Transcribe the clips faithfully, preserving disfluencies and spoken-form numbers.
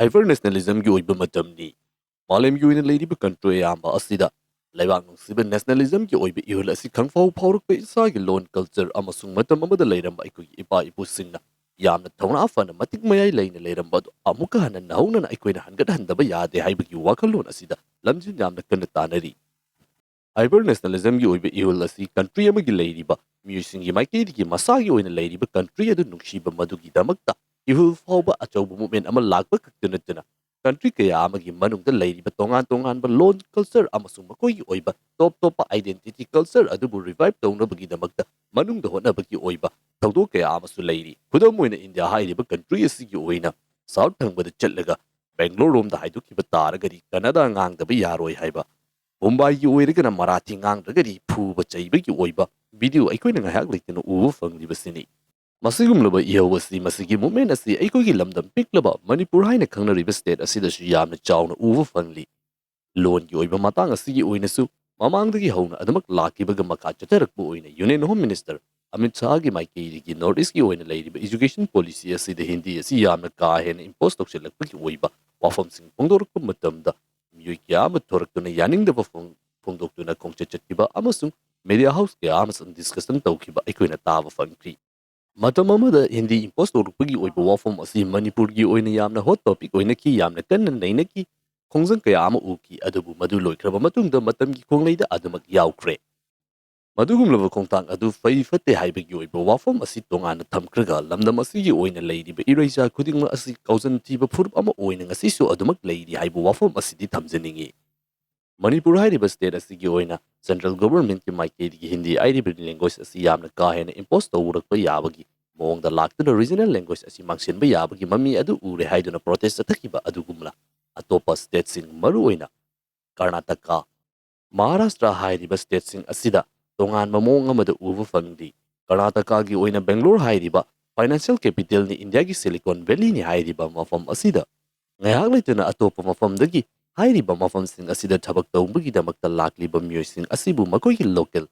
Hyper nationalismꯒꯤ ꯑꯣꯏꯕ ꯃꯇꯝꯅꯤ꯫ ꯃꯥꯂꯦꯝꯒꯤ ꯑꯣꯏꯅ ꯂꯩꯔꯤꯕ country ꯑꯌꯥꯝꯕ ꯑꯁꯤꯗ ꯂꯩꯕꯥꯛ ꯅꯨꯡꯁꯤꯕ nationalismꯒꯤ ꯑꯣꯏꯕ ꯏꯍꯨꯜ ꯑꯁꯤ ꯈꯪꯐꯥꯎ ꯐꯥꯎꯔꯛꯄ ꯏꯁꯥꯒꯤ ꯂꯣꯟ, culture ꯑꯃꯁꯨꯡ ꯃꯇꯝ ꯑꯃꯗ ꯂꯩꯔꯝꯕ ꯑꯩꯈꯣꯏꯒꯤ ꯏꯄꯥ ꯏꯄꯨꯁꯤꯡꯅ ꯌꯥꯝꯅ ꯊꯧꯅꯥ ꯐꯅ ꯃꯇꯤꯛ ꯃꯌꯥꯏ ꯂꯩꯅ ꯂꯩꯔꯝꯕ ꯑꯗꯨ ꯑꯃꯨꯛꯀ ꯍꯟꯅ ꯅꯧꯍꯧꯅꯅ ꯑꯩꯈꯣꯏꯅ ꯍꯟꯒꯠꯍꯟꯗꯕ ꯌꯥꯗꯦ ꯍꯥꯏꯕꯒꯤ ꯋꯥꯈꯜꯂꯣꯟ ꯑꯁꯤꯗ ꯂꯝꯖꯤꯡ ꯌꯥꯝꯅ ꯀꯟꯅ ꯇꯥꯟꯅꯔꯤ꯫ Hyper nationalismꯒꯤ ꯑꯣꯏꯕ ꯏꯍꯨꯜ ꯑꯁꯤ country ꯑꯃꯒꯤ ꯂꯩꯔꯤꯕ ꯃꯤꯑꯣꯏꯁꯤꯡꯒꯤ ꯃꯥꯏꯀꯩꯗꯒꯤ ꯃꯁꯥꯒꯤ ꯑꯣꯏꯅ ꯂꯩꯔꯤꯕ country ꯑꯗꯨ ꯅꯨꯡꯁꯤꯕ ꯃꯗꯨꯒꯤꯗꯃꯛꯇ ꯏꯍꯨꯜ ꯐꯥꯎꯕ ꯑꯆꯧꯕ movement ꯑꯃ ꯂꯥꯛꯄ ꯈꯛꯇ ꯅꯠꯇꯅ country ꯀꯌꯥ ꯑꯃꯒꯤ ꯃꯅꯨꯡꯗ ꯂꯩꯔꯤꯕ ꯇꯣꯉꯥꯟ ꯇꯣꯉꯥꯟꯕ ꯂꯣꯟ, culture ꯑꯃꯁꯨꯡ ꯃꯈꯣꯏꯒꯤ ꯑꯣꯏꯕ ꯇꯣꯞ ꯇꯣꯞꯄ identity, culture ꯑꯗꯨꯕꯨ revive ꯇꯧꯅꯕꯒꯤꯗꯃꯛꯇ ꯃꯅꯨꯡꯗ ꯍꯣꯠꯅꯕꯒꯤ ꯑꯣꯏꯕ ꯊꯧꯗꯣꯛ ꯀꯌꯥ ꯑꯃꯁꯨ ꯂꯩꯔꯤ꯫ ꯈꯨꯗꯝ ꯑꯣꯏꯅ, ꯏꯟꯗꯤꯌꯥ ꯍꯥꯏꯔꯤꯕ country ꯑꯁꯤꯒꯤ ꯑꯣꯏꯅ south ꯊꯪꯕꯗ ꯆꯠꯂꯒ ꯕꯦꯡꯒ꯭ꯂꯣꯔ ꯔꯣꯝꯗ ꯍꯥꯏꯗꯣꯛꯈꯤꯕ ꯇꯥꯔꯒꯗꯤ ꯀꯅꯥꯗꯥ ꯉꯥꯡꯗꯕ ꯌꯥꯔꯣꯏ ꯍꯥꯏꯕ, ꯃꯨꯝꯕꯥꯏꯒꯤ ꯑꯣꯏꯔꯒꯅ ꯃꯔꯥꯊꯤ ꯉꯥꯡꯗ꯭ꯔꯒꯗꯤ ꯐꯨꯕ ꯆꯩꯕꯒꯤ ꯑꯣꯏꯕ video ꯑꯩꯈꯣꯏꯅ ꯉꯥꯏꯍꯥꯛ ꯂꯩꯇꯅ ꯎꯕ ꯐꯪꯂꯤꯕꯁꯤꯅꯤ꯫ ꯃꯁꯤꯒꯨꯝꯂꯕ ꯏꯍꯧ ꯑꯁꯤ ꯃꯁꯤꯒꯤ movement ꯑꯁꯤ ꯑꯩꯈꯣꯏꯒꯤ ꯂꯝꯗꯝ ꯄꯤꯛꯂꯕ ꯃꯅꯤꯄꯨꯔ ꯍꯥꯏꯅ ꯈꯪꯅꯔꯤꯕ state ꯑꯁꯤꯗꯁꯨ ꯌꯥꯝꯅ ꯆꯥꯎꯅ ꯎꯕ ꯐꯪꯂꯤ꯫ ꯂꯣꯟꯒꯤ ꯑꯣꯏꯕ ꯃꯇꯥꯡ ꯑꯁꯤꯒꯤ ꯑꯣꯏꯅꯁꯨ ꯃꯃꯥꯡꯗꯒꯤ ꯍꯧꯅ ꯑꯗꯨꯃꯛ ꯂꯥꯛꯈꯤꯕꯒ ꯃꯈꯥ ꯆꯠꯊꯔꯛꯄ ꯑꯣꯏꯅ Union Home Minister ꯑꯃꯤꯠ ꯁꯥꯍꯒꯤ ꯃꯥꯏꯀꯩꯗꯒꯤ North Eastꯀꯤ ꯑꯣꯏꯅ ꯂꯩꯔꯤꯕ education policy ꯑꯁꯤꯗ ꯍꯤꯟꯗꯤ ꯑꯁꯤ ꯌꯥꯝꯅ ꯀꯥ ꯍꯦꯟꯅ impose ꯇꯧꯁꯤꯜꯂꯛꯄꯒꯤ ꯑꯣꯏꯕ ꯋꯥꯐꯝꯁꯤꯡ ꯐꯣꯡꯗꯣꯔꯛꯄ ꯃꯇꯝꯗ ꯃꯤꯑꯣꯏ ꯀꯌꯥ ꯑꯃ ꯊꯣꯔꯛꯇꯨꯅ ꯌꯥꯅꯤꯡꯗꯕ ꯐꯣꯡ-, ꯐꯣꯡꯗꯣꯛꯇꯨꯅ ꯈꯣꯡꯆꯠ ꯆꯠꯈꯤꯕ ꯑꯃꯁꯨꯡ media house ꯀꯌꯥ ꯑꯃꯁꯨꯡ discussion ꯇꯧꯈꯤꯕ ꯑꯩꯈꯣꯏꯅ ꯇꯥꯕ ꯐꯪꯈꯤ꯫ ꯃꯇꯝ ꯑꯃꯗ ꯍꯤꯟꯗꯤ impose ꯇꯧꯔꯛꯄꯒꯤ ꯑꯣꯏꯕ ꯋꯥꯐꯝ ꯑꯁꯤ ꯃꯅꯤꯄꯨꯔꯒꯤ ꯑꯣꯏꯅ ꯌꯥꯝꯅ hot topic ꯑꯣꯏꯅꯈꯤ, ꯌꯥꯝꯅ ꯀꯟꯅ ꯅꯩꯅꯈꯤ, ꯈꯣꯡꯖꯪ ꯀꯌꯥ ꯑꯃ ꯎꯈꯤ, ꯑꯗꯨꯕꯨ ꯃꯗꯨ ꯂꯣꯏꯈ꯭ꯔꯕ ꯃꯇꯨꯡꯗ ꯃꯇꯝꯒꯤ ꯈꯣꯡꯂꯩꯗ ꯑꯗꯨꯃꯛ ꯌꯥꯎꯈ꯭ꯔꯦ꯫ ꯃꯗꯨꯒꯨꯝꯂꯕ ꯈꯣꯡꯊꯥꯡ ꯑꯗꯨ ꯐꯩ ꯐꯠꯇꯦ ꯍꯥꯏꯕꯒꯤ ꯑꯣꯏꯕ ꯋꯥꯐꯝ ꯑꯁꯤ ꯇꯣꯉꯥꯟꯅ ꯊꯝꯈ꯭ꯔꯒ, ꯂꯝꯗꯝ ꯑꯁꯤꯒꯤ ꯑꯣꯏꯅ ꯂꯩꯔꯤꯕ ꯏꯔꯩꯆꯥ ꯈꯨꯗꯤꯡꯃꯛ ꯑꯁꯤ ꯀꯥꯎꯖꯟ ꯊꯤꯕ ꯐꯨꯔꯨꯞ ꯑꯃ ꯑꯣꯏꯅ ꯉꯁꯤꯁꯨ ꯑꯗꯨꯃꯛ ꯂꯩꯔꯤ ꯍꯥꯏꯕ ꯋꯥꯐꯝ ꯑꯁꯤꯗꯤ ꯊꯝꯖꯅꯤꯡꯏ꯫ ꯃꯅꯤꯄꯨꯔ ꯍꯥꯏꯔꯤꯕ state ꯑꯁꯤꯒꯤ ꯑꯣꯏꯅ central governmentꯀꯤ ꯃꯥꯏꯀꯩꯗꯒꯤ ꯍꯤꯟꯗꯤ ꯍꯥꯏꯔꯤꯕ language ꯑꯁꯤ ꯌꯥꯝꯅ ꯀꯥ ꯍꯦꯟꯅ impose ꯇꯧꯔꯛꯄ ꯌꯥꯕꯒꯤ ꯃꯑꯣꯡꯗ ꯂꯥꯛꯇꯨꯅ regional language ꯑꯁꯤ ꯃꯥꯡꯁꯤꯟꯕ ꯌꯥꯕꯒꯤ ꯃꯃꯤ ꯑꯗꯨ ꯎꯔꯦ ꯍꯥꯏꯗꯨꯅ protest ꯆꯠꯊꯈꯤꯕ ꯑꯗꯨꯒꯨꯝꯅ ꯑꯇꯣꯞꯄ stateꯁꯤꯡ, ꯃꯔꯨꯑꯣꯏꯅ ꯀꯔꯅꯥꯇꯀꯥ, ꯃꯍꯥꯔꯥꯁꯇ꯭ꯔ ꯍꯥꯏꯔꯤꯕ stateꯁꯤꯡ ꯑꯁꯤꯗ ꯇꯣꯉꯥꯟꯕ ꯃꯑꯣꯡ ꯑꯃꯗ ꯎꯕ ꯐꯪꯂꯤ꯫ ꯀꯔꯅꯥꯇꯀꯥꯒꯤ ꯑꯣꯏꯅ ꯕꯦꯡꯒ꯭ꯂꯣꯔ ꯍꯥꯏꯔꯤꯕ financial capitalꯅꯤ, ꯏꯟꯗꯤꯌꯥꯒꯤ Silicon Valleyꯅꯤ ꯍꯥꯏꯔꯤꯕ ꯃꯐꯝ ꯑꯁꯤꯗ ꯉꯥꯏꯍꯥꯛ ꯂꯩꯇꯅ ꯑꯇꯣꯞꯄ ꯃꯐꯝꯗꯒꯤ ꯍꯥꯏꯔꯤꯕ ꯃꯐꯝꯁꯤꯡ ꯑꯁꯤꯗ ꯊꯕꯛ ꯇꯧꯕꯒꯤꯗꯃꯛꯇ ꯂꯥꯛꯂꯤꯕ ꯃꯤꯑꯣꯏꯁꯤꯡ ꯑꯁꯤꯕꯨ ꯃꯈꯣꯏꯒꯤ local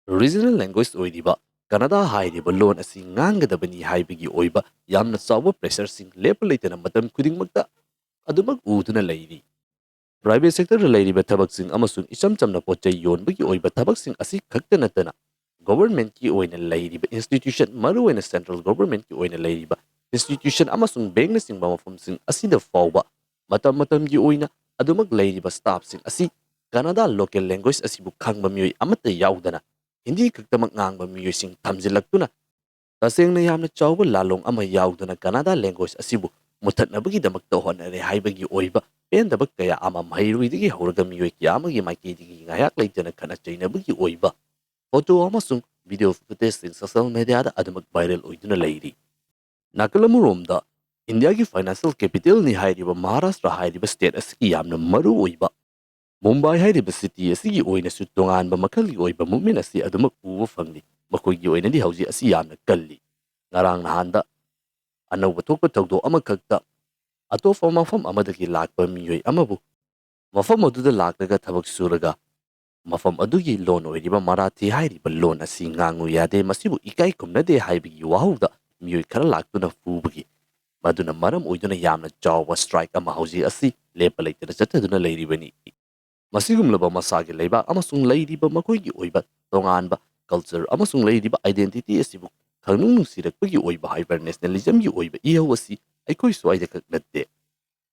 regional language ꯑꯣꯏꯔꯤꯕ ꯀꯅꯥꯗꯥ ꯍꯥꯏꯔꯤꯕ ꯂꯣꯟ ꯑꯁꯤ ꯉꯥꯡꯒꯗꯕꯅꯤ ꯍꯥꯏꯕꯒꯤ ꯑꯣꯏꯕ ꯌꯥꯝꯅ ꯆꯥꯎꯕ pressureꯁꯤꯡ ꯂꯦꯞꯄ ꯂꯩꯇꯅ ꯃꯇꯝ ꯈꯨꯗꯤꯡꯃꯛꯇ ꯑꯗꯨꯃꯛ ꯎꯗꯨꯅ ꯂꯩꯔꯤ꯫ Private sector ꯗ ꯂꯩꯔꯤꯕ ꯊꯕꯛꯁꯤꯡ ꯑꯃꯁꯨꯡ ꯏꯆꯝ ꯆꯝꯅ ꯄꯣꯠ ꯆꯩ ꯌꯣꯟꯕꯒꯤ ꯑꯣꯏꯕ ꯊꯕꯛꯁꯤꯡ ꯑꯁꯤ ꯈꯛꯇ ꯅꯠꯇꯅ, government ꯀꯤ ꯑꯣꯏꯅ ꯂꯩꯔꯤꯕ institution, ꯃꯔꯨꯑꯣꯏꯅ central government ꯀꯤ ꯑꯣꯏꯅ ꯂꯩꯔꯤꯕ institution ꯑꯃꯁꯨꯡ bank ꯅꯆꯤꯡꯕ ꯃꯐꯝꯁꯤꯡ ꯑꯁꯤꯗ ꯐꯥꯎꯕ ꯃꯇꯝ ꯃꯇꯝꯒꯤ ꯑꯣꯏꯅ ꯑꯗꯨꯃꯛ ꯂꯩꯔꯤꯕ staff ꯁꯤꯡ ꯑꯁꯤ ꯀꯅꯥꯗꯥ local language ꯑꯁꯤꯕꯨ ꯈꯪꯕ ꯃꯤꯑꯣꯏ ꯑꯃꯠꯇ ꯌꯥꯎꯗꯅ ꯍꯤꯟꯗꯤ ꯈꯛꯇꯃꯛ ꯉꯥꯡꯕ ꯃꯤꯑꯣꯏꯁꯤꯡ ꯊꯝꯖꯤꯜꯂꯛꯇꯨꯅ ꯇꯁꯦꯡꯅ ꯌꯥꯝꯅ ꯆꯥꯎꯕ ꯂꯥꯜꯂꯣꯡ ꯑꯃ ꯌꯥꯎꯗꯅ ꯀꯅꯥꯗꯥ language ꯑꯁꯤꯕꯨ ꯃꯨꯊꯠꯅꯕꯒꯤꯗꯃꯛꯇ ꯍꯣꯠꯅꯔꯦ ꯍꯥꯏꯕꯒꯤ ꯑꯣꯏꯕ ꯄꯦꯟꯗꯕ ꯀꯌꯥ ꯑꯃ ꯃꯍꯩꯔꯣꯏꯗꯒꯤ ꯍꯧꯔꯒ ꯃꯤꯑꯣꯏ ꯀꯌꯥ ꯑꯃꯒꯤ ꯃꯥꯏꯀꯩꯗꯒꯤ ꯉꯥꯏꯍꯥꯛ ꯂꯩꯇꯅ ꯈꯠꯅ ꯆꯩꯅꯕꯒꯤ ꯑꯣꯏꯕ photo ꯑꯃꯁꯨꯡ video footage ꯁꯤꯡ social media ꯗ ꯑꯗꯨꯃꯛ viral ꯑꯣꯏꯗꯨꯅ ꯂꯩꯔꯤ꯫ ꯅꯥꯀꯜ ꯑꯃꯔꯣꯝꯗ, ꯏꯟꯗꯤꯌꯥꯒꯤ financial capital ꯅꯤ ꯍꯥꯏꯔꯤꯕ ꯃꯍꯥꯔꯥꯁꯇ꯭ꯔ ꯍꯥꯏꯔꯤꯕ state ꯑꯁꯤꯒꯤ ꯌꯥꯝꯅ ꯃꯔꯨ ꯑꯣꯏꯕ ꯃꯨꯝꯕꯥꯏ ꯍꯥꯏꯔꯤꯕ city ꯑꯁꯤꯒꯤ ꯑꯣꯏꯅꯁꯨ ꯇꯣꯉꯥꯟꯕ ꯃꯈꯜꯒꯤ ꯑꯣꯏꯕ movement ꯑꯁꯤ ꯑꯗꯨꯃꯛ ꯎꯕ ꯐꯪꯂꯤ꯫ ꯃꯈꯣꯏꯒꯤ ꯑꯣꯏꯅꯗꯤ ꯍꯧꯖꯤꯛ ꯑꯁꯤ ꯌꯥꯝꯅ ꯀꯜꯂꯤ꯫ ꯉꯔꯥꯡ ꯅꯍꯥꯟꯗ ꯑꯅꯧꯕ ꯊꯣꯛꯄ ꯊꯧꯗꯣꯛ ꯑꯃꯈꯛꯇ ꯑꯇꯣꯞꯄ ꯃꯐꯝ ꯑꯃꯗꯒꯤ ꯂꯥꯛꯄ ꯃꯤꯑꯣꯏ ꯑꯃꯕꯨ ꯃꯐꯝ ꯑꯗꯨꯗ ꯂꯥꯛꯂꯒ ꯊꯕꯛ ꯁꯨꯔꯒ ꯃꯐꯝ ꯑꯗꯨꯒꯤ ꯂꯣꯟ ꯑꯣꯏꯔꯤꯕ ꯃꯔꯥꯊꯤ ꯍꯥꯏꯔꯤꯕ ꯂꯣꯟ ꯑꯁꯤ ꯉꯥꯡꯉꯨ ꯌꯥꯗꯦ, ꯃꯁꯤꯕꯨ ꯏꯀꯥꯏ ꯈꯨꯝꯅꯗꯦ ꯍꯥꯏꯕꯒꯤ ꯋꯥꯍꯧꯗ ꯃꯤꯑꯣꯏ ꯈꯔ ꯂꯥꯛꯇꯨꯅ ꯐꯨꯕꯒꯤ, ꯃꯗꯨꯅ ꯃꯔꯝ ꯑꯣꯏꯗꯨꯅ ꯌꯥꯝꯅ ꯆꯥꯎꯕ strike ꯑꯃ ꯍꯧꯖꯤꯛ ꯑꯁꯤ ꯂꯦꯞꯄ ꯂꯩꯇꯅ ꯆꯠꯊꯗꯨꯅ ꯂꯩꯔꯤꯕꯅꯤ꯫ ꯃꯁꯤꯒꯨꯝꯂꯕ ꯃꯁꯥꯒꯤ ꯂꯩꯕꯥꯛ ꯑꯃꯁꯨꯡ ꯂꯩꯔꯤꯕ ꯃꯈꯣꯏꯒꯤ ꯑꯣꯏꯕ ꯇꯣꯉꯥꯟꯕ culture ꯑꯃꯁꯨꯡ ꯂꯩꯔꯤꯕ identity ꯑꯁꯤꯕꯨ ꯈꯪꯅꯨꯡ ꯅꯨꯡꯁꯤꯔꯛꯄꯒꯤ ꯑꯑꯣꯏꯕ hyper nationalism ꯒꯤ ꯑꯣꯏꯕ ꯏꯍꯧ ꯑꯁꯤ ꯑꯩꯈꯣꯏ ꯁ꯭ꯋꯥꯏꯗ ꯈꯛ ꯅꯠꯇꯦ,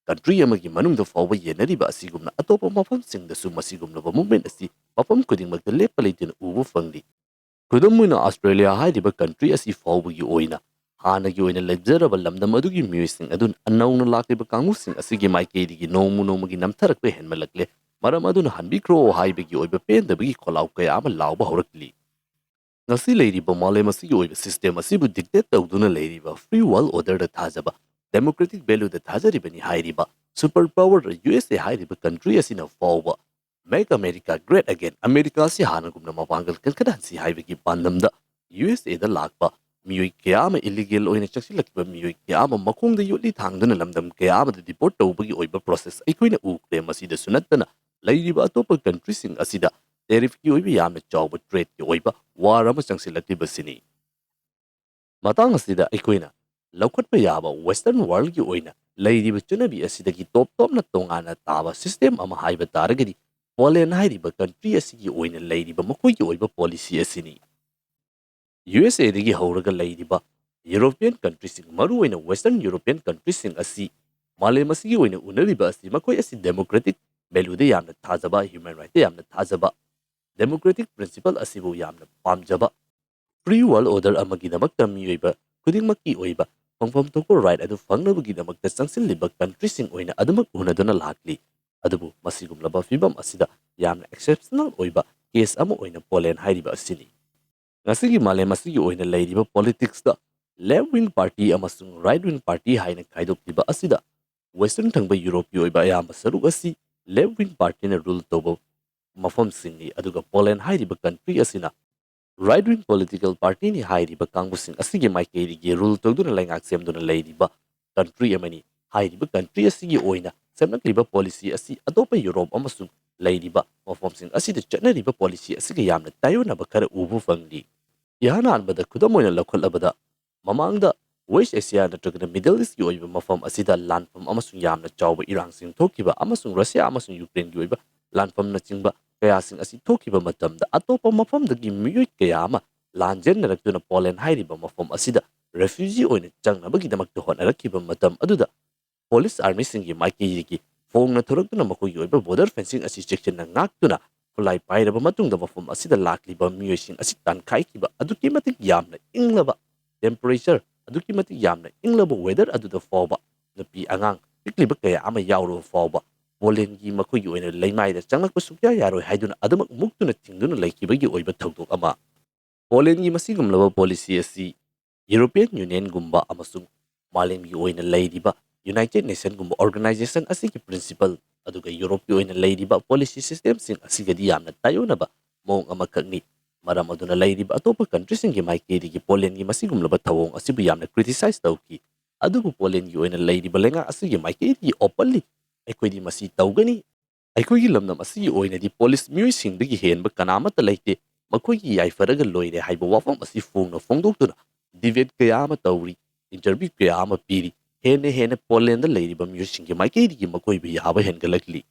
country ꯑꯃꯒꯤ ꯃꯅꯨꯡꯗ ꯐꯥꯎꯕ ꯌꯦꯟꯅꯔꯤꯕ ꯑꯁꯤꯒꯨꯝꯅ ꯑꯇꯣꯞꯄ ꯃꯐꯝꯁꯤꯡꯗꯁꯨ ꯃꯁꯤꯒꯨꯝꯂꯕ movement ꯑꯁꯤ ꯃꯐꯝ ꯈꯨꯗꯤꯡꯃꯛꯇ ꯂꯦꯞꯄ ꯂꯩꯇꯅ ꯎꯕ ꯐꯪꯂꯤ꯫ ꯈꯨꯗꯝ ꯑꯣꯏꯅ, Australia ꯍꯥꯏꯔꯤꯕ country ꯑꯁꯤ ꯐꯥꯎꯕꯒꯤ ꯑꯣꯏꯅ ꯍꯥꯟꯅꯒꯤ ꯑꯣꯏꯅ ꯂꯩꯖꯔꯕ ꯂꯝꯗꯝ ꯑꯗꯨꯒꯤ ꯃꯤꯑꯣꯏꯁꯤꯡ ꯑꯗꯨ ꯅꯧꯅ ꯂꯥꯛꯂꯤꯕ ꯀꯥꯡꯕꯨꯁꯤꯡ ꯑꯁꯤꯒꯤ ꯃꯥꯏꯀꯩꯗꯒꯤ ꯅꯣꯡꯃ ꯅꯣꯡꯃꯒꯤ ꯅꯝꯊꯔꯛꯄ ꯍꯦꯟꯃꯜꯂꯛꯂꯦ, ꯃꯔꯝ ꯑꯗꯨꯅ ꯍꯟꯕꯤꯈ꯭ꯔꯣ ꯍꯥꯏꯕꯒꯤ ꯑꯣꯏꯕ ꯄꯦꯟꯗꯕꯒꯤ ꯈꯣꯜꯂꯥꯎ ꯀꯌꯥ ꯑꯃ ꯂꯥꯎꯕ ꯍꯧꯔꯛꯂꯤ꯫ ꯉꯁꯤ ꯂꯩꯔꯤꯕ ꯃꯥꯂꯦꯝ ꯑꯁꯤꯒꯤ ꯑꯣꯏꯕ system ꯑꯁꯤꯕꯨ dictate ꯇꯧꯗꯨꯅ ꯂꯩꯔꯤꯕ free world order ꯗ ꯊꯥꯖꯕ, democratic value ꯗ ꯊꯥꯖꯔꯤꯕꯅꯤ ꯍꯥꯏꯔꯤꯕ super power U S A ꯍꯥꯏꯔꯤꯕ country ꯑꯁꯤꯅ ꯐꯥꯎꯕ Make America Great Again, America ꯑꯁꯤ ꯍꯥꯟꯅꯒꯨꯝꯅ ꯃꯄꯥꯡꯒꯜ ꯀꯟꯈꯠꯍꯟꯁꯤ ꯍꯥꯏꯕꯒꯤ ꯄꯥꯟꯗꯝꯗ U S A ꯗ ꯂꯥꯛꯄ ꯃꯤꯑꯣꯏ ꯀꯌꯥ ꯑꯃ, illegal ꯑꯣꯏꯅ ꯆꯪꯁꯤꯜꯂꯛꯈꯤꯕ ꯃꯤꯑꯣꯏ ꯀꯌꯥ ꯑꯃ ꯃꯈꯣꯡꯗ ꯌꯣꯠꯂꯤ ꯊꯥꯡꯗꯨꯅ ꯂꯝꯗꯝ ꯀꯌꯥ ꯑꯃꯗ deport ꯇꯧꯕꯒꯤ ꯑꯣꯏꯕ process ꯑꯩꯈꯣꯏꯅ ꯎꯈ꯭ꯔꯦ꯫ ꯃꯁꯤꯗꯁꯨ ꯅꯠꯇꯅ ꯂꯩꯔꯤꯕ ꯑꯇꯣꯞꯄ country ꯁꯤꯡ ꯑꯁꯤꯗ tariff ꯀꯤ ꯑꯣꯏꯕ ꯌꯥꯝꯅ ꯆꯥꯎꯕ trade ꯀꯤ ꯑꯣꯏꯕ war ꯑꯃ ꯆꯪꯁꯤꯜꯂꯛꯂꯤꯕꯁꯤꯅꯤ꯫ ꯃꯇꯥꯡ ꯑꯁꯤꯗ ꯑꯩꯈꯣꯏꯅ ꯂꯧꯈꯠꯄ ꯌꯥꯕ Western world ꯀꯤ ꯑꯣꯏꯅ ꯂꯩꯔꯤꯕ ꯆꯠꯅꯕꯤ ꯑꯁꯤꯗꯒꯤ ꯇꯣꯞ ꯇꯣꯞꯅ ꯇꯣꯉꯥꯟꯅ ꯇꯥꯕ system ꯑꯃ ꯍꯥꯏꯕ ꯇꯥꯔꯒꯗꯤ, ꯄꯣꯂꯦꯟ ꯍꯥꯏꯔꯤꯕ country ꯑꯁꯤꯒꯤ ꯑꯣꯏꯅ ꯂꯩꯔꯤꯕ ꯃꯈꯣꯏꯒꯤ ꯑꯣꯏꯕ policy ꯑꯁꯤꯅꯤ꯫ ꯌꯨ ꯑꯦꯁ ꯑꯦꯗꯒꯤ ꯍꯧꯔꯒ ꯂꯩꯔꯤꯕ European countryꯁꯤꯡ, ꯃꯔꯨꯑꯣꯏꯅ Western European countryꯁꯤꯡ ꯑꯁꯤ ꯃꯥꯂꯦꯝ ꯑꯁꯤꯒꯤ ꯑꯣꯏꯅ ꯎꯅꯔꯤꯕ ꯑꯁꯤ ꯃꯈꯣꯏ ꯑꯁꯤ democratic valueꯗ ꯌꯥꯝꯅ ꯊꯥꯖꯕ, human rightꯇ ꯌꯥꯝꯅ ꯊꯥꯖꯕ, democratic principle ꯑꯁꯤꯕꯨ ꯌꯥꯝꯅ ꯄꯥꯝꯖꯕ, free world order ꯑꯃꯒꯤꯗꯃꯛꯇ ꯃꯤꯑꯣꯏꯕ ꯈꯨꯗꯤꯡꯃꯛꯀꯤ ꯑꯣꯏꯕ ꯐꯪꯐꯝ ꯊꯣꯛꯄ right ꯑꯗꯨ ꯐꯪꯅꯕꯒꯤꯗꯃꯛꯇ ꯆꯪꯁꯤꯜꯂꯤꯕ countryꯁꯤꯡ ꯑꯣꯏꯅ ꯑꯗꯨꯃꯛ ꯎꯅꯗꯨꯅ ꯂꯥꯛꯂꯤ꯫ ꯑꯗꯨꯕꯨ ꯃꯁꯤꯒꯨꯝꯂꯕ ꯐꯤꯕꯝ ꯑꯁꯤꯗ ꯌꯥꯝꯅ exceptional ꯑꯣꯏꯕ case ꯑꯃ ꯑꯣꯏꯅ ꯄꯣꯂꯦꯟ ꯍꯥꯏꯔꯤꯕ ꯑꯁꯤꯅꯤ꯫ ꯉꯁꯤꯒꯤ ꯃꯥꯂꯦꯝ ꯑꯁꯤꯒꯤ ꯑꯣꯏꯅ ꯂꯩꯔꯤꯕ politicsꯇ left wing party ꯑꯃꯁꯨꯡ right wing party ꯍꯥꯏꯅ ꯈꯥꯏꯗꯣꯛꯂꯤꯕ ꯑꯁꯤꯗ Western ꯊꯪꯕ Europeꯀꯤ ꯑꯣꯏꯕ ꯑꯌꯥꯝꯕ ꯁꯔꯨꯛ ꯑꯁꯤ left wing partyꯅ rule ꯇꯧꯕ ꯃꯐꯝꯁꯤꯡꯅꯤ, ꯑꯗꯨꯒ ꯄꯣꯂꯦꯟ ꯍꯥꯏꯔꯤꯕ country ꯑꯁꯤꯅ right wing political partyꯅꯤ ꯍꯥꯏꯔꯤꯕ ꯀꯥꯡꯕꯨꯁꯤꯡ ꯑꯁꯤꯒꯤ ꯃꯥꯏꯀꯩꯗꯒꯤ rule ꯇꯧꯗꯨꯅ ꯂꯩꯉꯥꯛ ꯁꯦꯝꯗꯨꯅ ꯂꯩꯔꯤꯕ country ꯑꯃꯅꯤ꯫ ꯍꯥꯏꯔꯤꯕ country ꯑꯁꯤꯒꯤ ꯑꯣꯏꯅ ꯁꯦꯝꯂꯛꯂꯤꯕ policy ꯑꯁꯤ ꯑꯇꯣꯞꯄ ꯌꯨꯔꯣꯞ ꯑꯃꯁꯨꯡ ꯂꯩꯔꯤꯕ ꯃꯐꯝꯁꯤꯡ ꯑꯁꯤꯗ ꯆꯠꯅꯔꯤꯕ policy ꯑꯁꯤꯒ ꯌꯥꯝꯅ ꯇꯥꯏꯑꯣꯟꯅꯕ ꯈꯔ ꯎꯕ ꯐꯪꯂꯤ꯫ ꯏꯍꯥꯟ ꯍꯥꯟꯕꯗ ꯈꯨꯗꯝ ꯑꯣꯏꯅ ꯂꯧꯈꯠꯂꯕꯗ, ꯃꯃꯥꯡꯗ West Asia ꯅꯠꯇ꯭ꯔꯒꯅ Middle Eastꯀꯤ ꯑꯣꯏꯕ ꯃꯐꯝ ꯑꯁꯤꯗ ꯂꯥꯟꯐꯝ ꯑꯃꯁꯨꯡ ꯌꯥꯝꯅ ꯆꯥꯎꯕ ꯏꯔꯥꯡꯁꯤꯡ ꯊꯣꯛꯈꯤꯕ ꯑꯃꯁꯨꯡ Russia ꯑꯃꯁꯨꯡ Ukraineꯒꯤ ꯑꯣꯏꯕ ꯂꯥꯟꯐꯝꯅꯆꯤꯡꯕ ꯀꯌꯥꯁꯤꯡ ꯑꯁꯤ ꯊꯣꯛꯈꯤꯕ ꯃꯇꯝꯗ, ꯑꯇꯣꯞꯄ ꯃꯐꯝꯗꯒꯤ ꯃꯤꯑꯣꯏ ꯀꯌꯥ ꯑꯃ ꯂꯥꯟꯖꯦꯟꯅꯔꯛꯇꯨꯅ ꯄꯣꯂꯦꯟ ꯍꯥꯏꯔꯤꯕ ꯃꯐꯝ ꯑꯁꯤꯗ refugee ꯑꯣꯏꯅ ꯆꯪꯅꯕꯒꯤꯗꯃꯛꯇ ꯍꯣꯠꯅꯔꯛꯈꯤꯕ ꯃꯇꯝ ꯑꯗꯨꯗ, Polish armyꯁꯤꯡꯒꯤ ꯃꯥꯏꯀꯩꯗꯒꯤ ꯐꯣꯡꯅ ꯊꯣꯔꯛꯇꯨꯅ ꯃꯈꯣꯏꯒꯤ ꯑꯣꯏꯕ border fencing ꯑꯁꯤ ꯆꯦꯛꯁꯤꯟꯅ ꯉꯥꯛꯇꯨꯅ ꯈꯨꯠꯂꯥꯏ ꯄꯥꯏꯔꯕ ꯃꯇꯨꯡꯗ ꯃꯐꯝ ꯑꯁꯤꯗ ꯂꯥꯛꯂꯤꯕ ꯃꯤꯑꯣꯏꯁꯤꯡ ꯑꯁꯤ ꯇꯥꯟꯈꯥꯏꯈꯤꯕ ꯑꯗꯨꯛꯀꯤ ꯃꯇꯤꯛ ꯌꯥꯝꯅ ꯏꯪꯂꯕ temperature, ꯑꯗꯨꯛꯀꯤ ꯃꯇꯤꯛ ꯌꯥꯝꯅ ꯏꯪꯂꯕ weather ꯑꯗꯨꯗ ꯐꯥꯎꯕ ꯅꯨꯄꯤ ꯑꯉꯥꯡ ꯄꯤꯛꯂꯤꯕ ꯀꯌꯥ ꯑꯃ ꯌꯥꯎꯔꯕ ꯐꯥꯎꯕ ꯄꯣꯂꯦꯟꯒꯤ ꯃꯈꯣꯏꯒꯤ ꯑꯣꯏꯅ ꯂꯩꯃꯥꯏꯗ ꯆꯪꯂꯛꯄ ꯁꯨꯛꯌꯥ ꯌꯥꯔꯣꯏ ꯍꯥꯏꯗꯨꯅ ꯑꯗꯨꯃꯛ ꯃꯨꯛꯇꯨꯅ ꯊꯤꯡꯗꯨꯅ ꯂꯩꯈꯤꯕꯒꯤ ꯑꯣꯏꯕ ꯊꯧꯗꯣꯛ ꯑꯃ꯫ ꯄꯣꯂꯦꯟꯒꯤ ꯃꯁꯤꯒꯨꯝꯂꯕ policy ꯑꯁꯤ European Unionꯒꯨꯝꯕ ꯑꯃꯁꯨꯡ ꯃꯥꯂꯦꯝꯒꯤ ꯑꯣꯏꯅ ꯂꯩꯔꯤꯕ United Nationꯒꯨꯝꯕ organization ꯑꯁꯤꯒꯤ principle ꯑꯗꯨꯒ ꯌꯨꯔꯣꯞꯀꯤ ꯑꯣꯏꯅ ꯂꯩꯔꯤꯕ policy systemꯁꯤꯡ ꯑꯁꯤꯒꯗꯤ ꯌꯥꯝꯅ ꯇꯥꯏꯑꯣꯟꯅꯕ ꯃꯑꯣꯡ ꯑꯃꯈꯛꯅꯤ꯫ ꯃꯔꯝ ꯑꯗꯨꯅ ꯂꯩꯔꯤꯕ ꯑꯇꯣꯞꯄ countryꯁꯤꯡꯒꯤ ꯃꯥꯏꯀꯩꯗꯒꯤ ꯄꯣꯂꯦꯟꯒꯤ ꯃꯁꯤꯒꯨꯝꯂꯕ ꯊꯧꯑꯣꯡ ꯑꯁꯤꯕꯨ ꯌꯥꯝꯅ criticize ꯇꯧꯈꯤ꯫ ꯑꯗꯨꯕꯨ ꯄꯣꯂꯦꯟꯒꯤ ꯑꯣꯏꯅ ꯂꯩꯔꯤꯕ ꯂꯩꯉꯥꯛ ꯑꯁꯤꯒꯤ ꯃꯥꯏꯀꯩꯗꯒꯤ openly ꯑꯩꯈꯣꯏꯗꯤ ꯃꯁꯤ ꯇꯧꯒꯅꯤ, ꯑꯩꯈꯣꯏꯒꯤ ꯂꯝꯗꯝ ꯑꯁꯤꯒꯤ ꯑꯣꯏꯅꯗꯤ police ꯃꯤꯑꯣꯏꯁꯤꯡꯗꯒꯤ ꯍꯦꯟꯕ ꯀꯅꯥꯃꯠꯇ ꯂꯩꯇꯦ, ꯃꯈꯣꯏꯒꯤ ꯌꯥꯏꯐꯔꯒ ꯂꯣꯏꯔꯦ ꯍꯥꯏꯕ ꯋꯥꯐꯝ ꯑꯁꯤ ꯐꯣꯡꯅ ꯐꯣꯡꯗꯣꯛꯇꯨꯅ debate ꯀꯌꯥ ꯑꯃ ꯇꯧꯔꯤ, interview ꯀꯌꯥ ꯑꯃ ꯄꯤꯔꯤ꯫ ꯍꯦꯟꯅ ꯍꯦꯟꯅ ꯄꯣꯂꯦꯟꯗ ꯂꯩꯔꯤꯕ ꯃꯤꯑꯣꯏꯁꯤꯡꯒꯤ ꯃꯥꯏꯀꯩꯗꯒꯤ ꯃꯈꯣꯏꯕꯨ ꯌꯥꯕ ꯍꯦꯟꯒꯠꯂꯛꯂꯤ꯫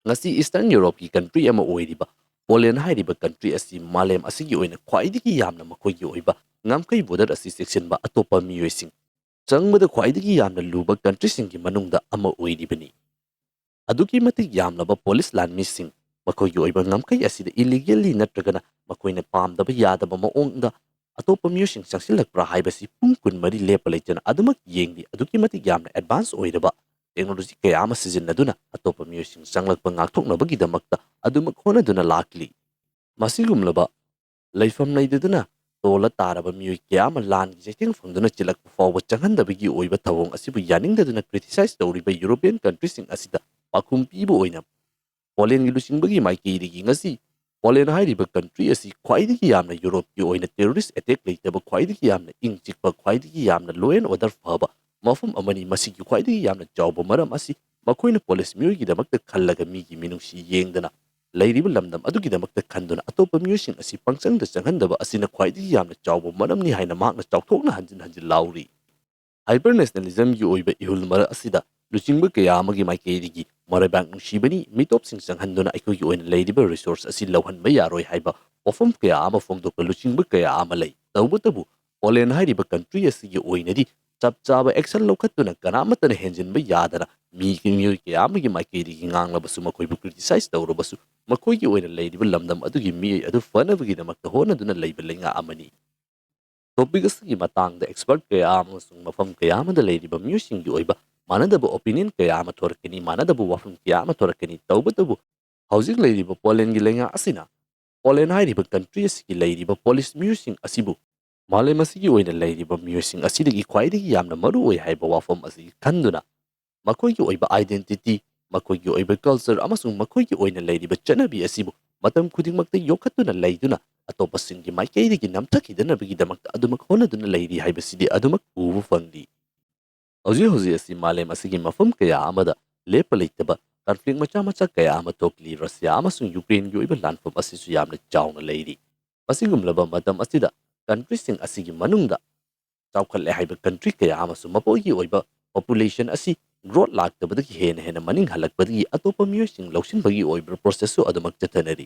ꯉꯁꯤ ꯏꯁꯇꯔꯟ ꯌꯨꯔꯣꯞꯀꯤ ꯀꯟꯇ꯭ꯔꯤ ꯑꯃ ꯑꯣꯏꯔꯤꯕ ꯄꯣꯂꯦꯟ ꯍꯥꯏꯔꯤꯕ ꯀꯟꯇ꯭ꯔꯤ ꯑꯁꯤ ꯃꯥꯂꯦꯝ ꯑꯁꯤꯒꯤ ꯑꯣꯏꯅ ꯈ꯭ꯋꯥꯏꯗꯒꯤ ꯌꯥꯝꯅ ꯃꯈꯣꯏꯒꯤ ꯑꯣꯏꯕ ꯉꯝꯈꯩ ꯕꯣꯔꯗꯔ ꯑꯁꯤ ꯆꯦꯛꯁꯤꯟꯕ ꯑꯇꯣꯞꯄ ꯃꯤꯑꯣꯏꯁꯤꯡ ꯆꯪꯕꯗ ꯈ꯭ꯋꯥꯏꯗꯒꯤ ꯌꯥꯝꯅ ꯂꯨꯕ ꯀꯟꯇ꯭ꯔꯤꯁꯤꯡꯒꯤ ꯃꯅꯨꯡꯗ ꯑꯃ ꯑꯣꯏꯔꯤꯕꯅꯤ꯫ ꯑꯗꯨꯛꯀꯤ ꯃꯇꯤꯛ ꯌꯥꯝꯂꯕ ꯄꯨꯂꯤꯁ ꯂꯥꯟꯃꯤꯁꯤꯡ ꯃꯈꯣꯏꯒꯤ ꯑꯣꯏꯕ ꯉꯝꯈꯩ ꯑꯁꯤꯗ ꯏꯂꯤꯒꯦꯜꯂꯤ ꯅꯠꯇ꯭ꯔꯒꯅ ꯃꯈꯣꯏꯅ ꯄꯥꯝꯗꯕ ꯌꯥꯗꯕ ꯃꯑꯣꯡꯗ ꯑꯇꯣꯞꯄ ꯃꯤꯑꯣꯏꯁꯤꯡ ꯆꯪꯁꯤꯜꯂꯛꯄ꯭ꯔꯥ ꯍꯥꯏꯕꯁꯤ ꯄꯨꯡ ꯀꯨꯟꯃꯔꯤ ꯂꯦꯞꯄ ꯂꯩꯇꯅ ꯑꯗꯨꯃꯛ ꯌꯦꯡꯂꯤ꯫ ꯑꯗꯨꯛꯀꯤ ꯃꯇꯤꯛ ꯌꯥꯝꯅ ꯑꯦꯗꯚꯥꯟꯁ ꯑꯣꯏꯔꯕ ꯇꯦꯛꯅꯣꯂꯣꯖꯤ ꯀꯌꯥ ꯑꯃ ꯁꯤꯖꯤꯟꯅꯗꯨꯅ ꯑꯇꯣꯞꯄ ꯃꯤꯑꯣꯏꯁꯤꯡ ꯆꯪꯂꯛꯄ ꯉꯥꯛꯊꯣꯛꯅꯕꯒꯤꯗꯃꯛꯇ ꯑꯗꯨꯃꯛ ꯍꯣꯠꯅꯗꯨꯅ ꯂꯥꯛꯂꯤ꯫ ꯃꯁꯤꯒꯨꯝꯂꯕ ꯂꯩꯐꯝ ꯂꯩꯇꯗꯨꯅ ꯇꯣꯜꯂ ꯇꯥꯔꯕ ꯃꯤꯑꯣꯏ ꯀꯌꯥ ꯑꯃ ꯂꯥꯟꯒꯤ ꯆꯩꯊꯦꯡ ꯐꯪꯗꯨꯅ ꯆꯤꯜꯂꯛꯄ ꯐꯥꯎꯕ ꯆꯪꯍꯟꯗꯕꯒꯤ ꯑꯣꯏꯕ ꯊꯧꯑꯣꯡ ꯑꯁꯤꯕꯨ ꯌꯥꯅꯤꯡꯗꯗꯨꯅ ꯀ꯭ꯔꯤꯇꯤꯁꯥꯏꯖ ꯇꯧꯔꯤꯕ ꯌꯨꯔꯣꯄꯤꯌꯟ ꯀꯟꯇ꯭ꯔꯤꯁꯤꯡ ꯑꯁꯤꯗ ꯄꯥꯎꯈꯨꯝ ꯄꯤꯕ ꯑꯣꯏꯅ ꯄꯣꯂꯦꯟꯒꯤ ꯂꯨꯆꯤꯡꯕꯒꯤ ꯃꯥꯏꯀꯩꯗꯒꯤ ꯉꯁꯤ ꯄꯣꯂꯦꯟ ꯍꯥꯏꯔꯤꯕ ꯀꯟꯇ꯭ꯔꯤ ꯑꯁꯤ ꯈ꯭ꯋꯥꯏꯗꯒꯤ ꯌꯥꯝꯅ ꯌꯨꯔꯣꯞꯀꯤ ꯑꯣꯏꯅ ꯇꯦꯔꯣꯔꯤꯁ ꯑꯦꯇꯦꯛ ꯂꯩꯇꯕ, ꯈ꯭ꯋꯥꯏꯗꯒꯤ ꯌꯥꯝꯅ ꯏꯪ ꯆꯤꯛꯄ, ꯈ꯭ꯋꯥꯏꯗꯒꯤ ꯌꯥꯝꯅ ꯂꯣ ꯑꯦꯟ ꯑꯣꯔꯗꯔ ꯐꯕ ꯃꯐꯝ ꯑꯃꯅꯤ꯫ ꯃꯁꯤꯒꯤ ꯈ꯭ꯋꯥꯏꯗꯒꯤ ꯌꯥꯝꯅ ꯆꯥꯎꯕ ꯃꯔꯝ ꯑꯁꯤ ꯃꯈꯣꯏꯅ ꯄꯣꯂꯤꯁ ꯃꯤꯑꯣꯏꯒꯤꯗꯃꯛꯇ ꯈꯜꯂꯒ ꯃꯤꯒꯤ ꯃꯤꯅꯨꯡꯁꯤ ꯌꯦꯡꯗꯅ ꯂꯩꯔꯤꯕ ꯂꯝꯗꯝ ꯑꯗꯨꯒꯤꯗꯃꯛꯇ ꯈꯟꯗꯨꯅ ꯑꯇꯣꯞꯄ ꯃꯤꯑꯣꯏꯁꯤꯡ ꯑꯁꯤ ꯄꯪꯆꯪꯗ ꯆꯪꯍꯟꯗꯕ ꯑꯁꯤꯅ ꯈ꯭ꯋꯥꯏꯗꯒꯤ ꯌꯥꯝꯅ ꯆꯥꯎꯕ ꯃꯔꯝꯅꯤ ꯍꯥꯏꯅ ꯃꯍꯥꯛꯅ ꯆꯥꯎꯊꯣꯛꯅ ꯍꯟꯖꯤꯟ ꯍꯟꯖꯤꯟ ꯂꯥꯎꯔꯤ꯫ ꯍꯥꯏꯄꯔ ꯅꯦꯁꯅꯦꯂꯤꯖꯝꯒꯤ ꯑꯣꯏꯕ ꯏꯍꯨꯜ ꯃꯔꯛ ꯑꯁꯤꯗ ꯂꯨꯆꯤꯡꯕ ꯀꯌꯥ ꯑꯃꯒꯤ ꯃꯥꯏꯀꯩꯗꯒꯤ ꯃꯔꯩꯕꯥꯛ ꯅꯨꯡꯁꯤꯕꯅꯤ, ꯃꯤꯇꯣꯞꯁꯤꯡ ꯆꯪꯍꯟꯗꯨꯅ ꯑꯩꯈꯣꯏꯒꯤ ꯑꯣꯏꯅ ꯂꯩꯔꯤꯕ ꯔꯤꯁꯣꯔꯁ ꯑꯁꯤ ꯂꯧꯍꯟꯕ ꯌꯥꯔꯣꯏ ꯍꯥꯏꯕ ꯋꯥꯐꯝ ꯀꯌꯥ ꯑꯃ ꯐꯣꯡꯗꯣꯛꯄ ꯂꯨꯆꯤꯡꯕ ꯀꯌꯥ ꯑꯃ ꯂꯩ꯫ ꯇꯧꯕꯇꯕꯨ ꯄꯣꯂꯦꯟ ꯍꯥꯏꯔꯤꯕ ꯀꯟꯇ꯭ꯔꯤ ꯑꯁꯤꯒꯤ ꯑꯣꯏꯅꯗꯤ ꯆꯞ ꯆꯥꯕ ꯑꯦꯛꯁꯟ ꯂꯧꯈꯠꯇꯨꯅ ꯀꯅꯥꯃꯠꯇꯅ ꯍꯦꯟꯖꯤꯟꯕ ꯌꯥꯗꯅ ꯃꯤ, ꯃꯤꯑꯣꯏ ꯀꯌꯥ ꯑꯃꯒꯤ ꯃꯥꯏꯀꯩꯗꯒꯤ ꯉꯥꯡꯂꯕꯁꯨ, ꯃꯈꯣꯏꯕꯨ ꯀ꯭ꯔꯤꯇꯤꯁꯥꯏꯖ ꯇꯧꯔꯕꯁꯨ, ꯃꯈꯣꯏꯒꯤ ꯑꯣꯏꯅ ꯂꯩꯔꯤꯕ ꯂꯝꯗꯝ ꯑꯗꯨꯒꯤ ꯃꯤꯑꯣꯏ ꯑꯗꯨ ꯐꯅꯕꯒꯤꯗꯃꯛꯇ ꯍꯣꯠꯅꯗꯨꯅ ꯂꯩꯕ ꯂꯩꯉꯥꯛ ꯑꯃꯅꯤ꯫ ꯇꯣꯄꯤꯛ ꯑꯁꯤꯒꯤ ꯃꯇꯥꯡꯗ ꯑꯦꯛꯁꯄꯔꯠ ꯀꯌꯥ ꯑꯃꯁꯨꯡ ꯃꯐꯝ ꯀꯌꯥ ꯑꯃꯗ ꯂꯩꯔꯤꯕ ꯃꯤꯑꯣꯏꯁꯤꯡꯒꯤ ꯑꯣꯏꯕ ꯃꯥꯟꯅꯗꯕ ꯑꯣꯄꯤꯅꯤꯌꯟ ꯀꯌꯥ ꯑꯃ ꯊꯣꯔꯛꯀꯅꯤ, ꯃꯥꯟꯅꯗꯕ ꯋꯥꯐꯝ ꯀꯌꯥ ꯑꯃ ꯊꯣꯔꯛꯀꯅꯤ꯫ ꯇꯧꯕꯇꯕꯨ ꯍꯧꯖꯤꯛ ꯂꯩꯔꯤꯕ ꯄꯣꯂꯦꯟꯒꯤ ꯂꯩꯉꯥꯛ ꯑꯁꯤꯅ ꯄꯣꯂꯦꯟ ꯍꯥꯏꯔꯤꯕ ꯀꯟꯇ꯭ꯔꯤ ꯑꯁꯤꯒꯤ ꯂꯩꯔꯤꯕ ꯄꯣꯂꯤꯁ ꯃꯤꯑꯣꯏꯁꯤꯡ ꯑꯁꯤꯕꯨ ꯃꯥꯂꯦꯝ ꯑꯁꯤꯒꯤ ꯑꯣꯏꯅ ꯂꯩꯔꯤꯕ ꯃꯤꯑꯣꯏꯁꯤꯡ ꯑꯁꯤꯗꯒꯤ ꯈ꯭ꯋꯥꯏꯗꯒꯤ ꯌꯥꯝꯅ ꯃꯔꯨ ꯑꯣꯏ ꯍꯥꯏꯕ ꯋꯥꯐꯝ ꯑꯁꯤ ꯈꯟꯗꯨꯅ ꯃꯈꯣꯏꯒꯤ ꯑꯣꯏꯕ ꯑꯥꯏꯗꯦꯟꯇꯤꯇꯤ, ꯃꯈꯣꯏꯒꯤ ꯑꯣꯏꯕ ꯀꯜꯆꯔ ꯑꯃꯁꯨꯡ ꯃꯈꯣꯏꯒꯤ ꯑꯣꯏꯅ ꯂꯩꯔꯤꯕ ꯆꯠꯅꯕꯤ ꯑꯁꯤꯕꯨ ꯃꯇꯝ ꯈꯨꯗꯤꯡꯃꯛꯇ ꯌꯣꯛꯈꯠꯇꯨꯅ ꯂꯩꯗꯨꯅ ꯑꯇꯣꯞꯄꯁꯤꯡꯒꯤ ꯃꯥꯏꯀꯩꯗꯒꯤ ꯅꯝꯊꯈꯤꯗꯅꯕꯒꯤꯗꯃꯛꯇ ꯑꯗꯨꯃꯛ ꯍꯣꯠꯅꯗꯨꯅ ꯂꯩꯔꯤ ꯍꯥꯏꯕꯁꯤꯗꯤ ꯑꯗꯨꯃꯛ ꯎꯕ ꯐꯪꯂꯤ꯫ ꯍꯧꯖꯤꯛ ꯍꯧꯖꯤꯛ ꯑꯁꯤ ꯃꯥꯂꯦꯝ ꯑꯁꯤꯒꯤ ꯃꯐꯝ ꯀꯌꯥ ꯑꯃꯗ ꯂꯦꯞꯄ ꯂꯩꯇꯕ ꯀꯟꯐ꯭ꯂꯤꯛ ꯃꯆꯥ ꯃꯆꯥ ꯀꯌꯥ ꯑꯃ ꯊꯣꯛꯂꯤ꯫ ꯔꯁꯤꯌꯥ ꯑꯃꯁꯨꯡ ꯌꯨꯀ꯭ꯔꯦꯟꯒꯤ ꯑꯣꯏꯕ ꯂꯥꯟꯐꯝ ꯑꯁꯤꯁꯨ ꯌꯥꯝꯅ ꯆꯥꯎꯅ ꯂꯩꯔꯤ꯫ ꯑꯁꯤꯒꯨꯝꯂꯕ ꯃꯇꯝ ꯑꯁꯤꯗ ꯀꯟꯇ꯭ꯔꯤꯁꯤꯡ ꯑꯁꯤꯒꯤ ꯃꯅꯨꯡꯗ ꯆꯥꯎꯈꯠꯂꯦ ꯍꯥꯏꯕ ꯀꯟꯇ꯭ꯔꯤ ꯀꯌꯥ ꯑꯃꯁꯨ ꯃꯈꯣꯏꯒꯤ ꯑꯣꯏꯕ population ꯑꯁꯤ growth ꯂꯥꯛꯇꯕꯗꯒꯤ ꯍꯦꯟꯅ ꯍꯦꯟꯅ ꯃꯅꯤꯡ ꯍꯜꯂꯛꯄꯗꯒꯤ ꯑꯇꯣꯞꯄ ꯃꯤꯑꯣꯏꯁꯤꯡ ꯂꯧꯁꯤꯟꯕꯒꯤ ꯑꯣꯏꯕ process ꯁꯨ ꯑꯗꯨꯃꯛ ꯆꯠꯊꯅꯔꯤ꯫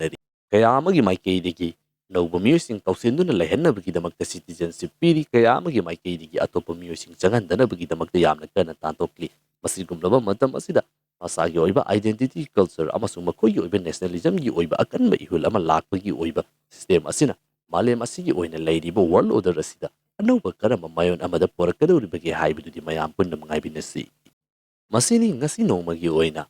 ꯀꯌꯥ ꯑꯃꯒꯤ ꯃꯥꯏꯀꯩꯗꯒꯤ ꯑꯅꯧꯕ ꯃꯤꯑꯣꯏꯁꯤꯡ ꯀꯧꯁꯤꯟꯗꯨꯅ ꯂꯩꯍꯟꯅꯕꯒꯤꯗꯃꯛꯇ citizenship ꯄꯤꯔꯤ, ꯀꯌꯥ ꯑꯃꯒꯤ ꯃꯥꯏꯀꯩꯗꯒꯤ ꯑꯇꯣꯞꯄ ꯃꯤꯑꯣꯏꯁꯤꯡ ꯆꯪꯍꯟꯗꯅꯕꯒꯤꯗꯃꯛꯇ ꯌꯥꯝꯅ ꯀꯟꯅ ꯇꯥꯟꯊꯣꯛꯂꯤ꯫ ꯃꯁꯤꯒꯨꯝꯂꯕ ꯃꯇꯝ ꯑꯁꯤꯗ ꯃꯁꯥꯒꯤ ꯑꯣꯏꯕ identity, culture ꯑꯃꯁꯨꯡ ꯃꯈꯣꯏꯒꯤ ꯑꯣꯏꯕ nationalism ꯒꯤ ꯑꯣꯏꯕ ꯑꯀꯟꯕ ꯏꯍꯨꯜ ꯑꯃ ꯂꯥꯛꯄꯒꯤ ꯑꯣꯏꯕ system ꯑꯁꯤꯅ ꯃꯥꯂꯦꯝ ꯑꯁꯤꯒꯤ ꯑꯣꯏꯅ ꯂꯩꯔꯤꯕ world order ꯑꯁꯤꯗ ꯑꯅꯧꯕ ꯀꯔꯝꯕ ꯃꯥꯏꯑꯣꯟ ꯑꯃꯗ ꯄꯣꯔꯛꯀꯗꯧꯔꯤꯕꯒꯦ ꯍꯥꯏꯕꯗꯨꯗꯤ ꯃꯌꯥꯝ ꯄꯨꯟꯅ ꯉꯥꯏꯃꯤꯟꯅꯁꯤ꯫ ꯃꯁꯤꯅꯤ ꯉꯁꯤ ꯅꯣꯡꯃꯒꯤ ꯑꯣꯏꯅ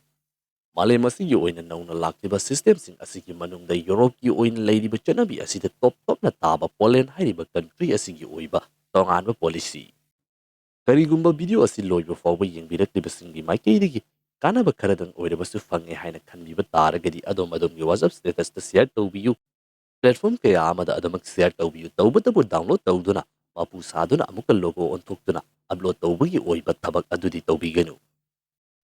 ꯃꯥꯂꯦꯝ ꯑꯁꯤꯒꯤ ꯑꯣꯏꯅ ꯅꯧꯅ ꯂꯥꯛꯂꯤꯕ system ꯁꯤꯡ ꯑꯁꯤꯒꯤ ꯃꯅꯨꯡꯗ ꯌꯨꯔꯣꯞꯀꯤ ꯑꯣꯏꯅ ꯂꯩꯔꯤꯕ ꯆꯠꯅꯕꯤ ꯑꯁꯤꯗ top top ꯅ ꯇꯥꯕ Poland ꯍꯥꯏꯔꯤꯕ country ꯑꯁꯤꯒꯤ ꯑꯣꯏꯕ ꯇꯣꯉꯥꯟꯕ policy꯫ ꯀꯔꯤꯒꯨꯝꯕ video ꯑꯁꯤ ꯂꯣꯏꯕ ꯐꯥꯎꯕ ꯌꯦꯡꯕꯤꯔꯛꯂꯤꯕꯁꯤꯡꯒꯤ ꯃꯥꯏꯀꯩꯗꯒꯤ ꯀꯥꯟꯅꯕ ꯈꯔꯗꯪ ꯑꯣꯏꯔꯕꯁꯨ ꯐꯪꯉꯦ ꯍꯥꯏꯅ ꯈꯟꯕꯤꯕ ꯇꯥꯔꯒꯗꯤ ꯑꯗꯣꯝ ꯑꯗꯣꯝꯒꯤ WhatsApp status ꯇ share ꯇꯧꯕꯤꯌꯨ꯫ Platform ꯀꯌꯥ ꯑꯃꯗ ꯑꯗꯨꯃꯛ share ꯇꯧꯕꯤꯌꯨ꯫ ꯇꯧꯕꯇꯕꯨ download ꯇꯧꯗꯨꯅ ꯃꯄꯨ ꯁꯥꯗꯨꯅ ꯑꯃꯨꯛꯀ logo ꯑꯣꯟꯊꯣꯛꯇꯨꯅ upload ꯇꯧꯕꯒꯤ ꯑꯣꯏꯕ ꯊꯕꯛ ꯑꯗꯨꯗꯤ ꯇꯧꯕꯤꯒꯅꯨ꯫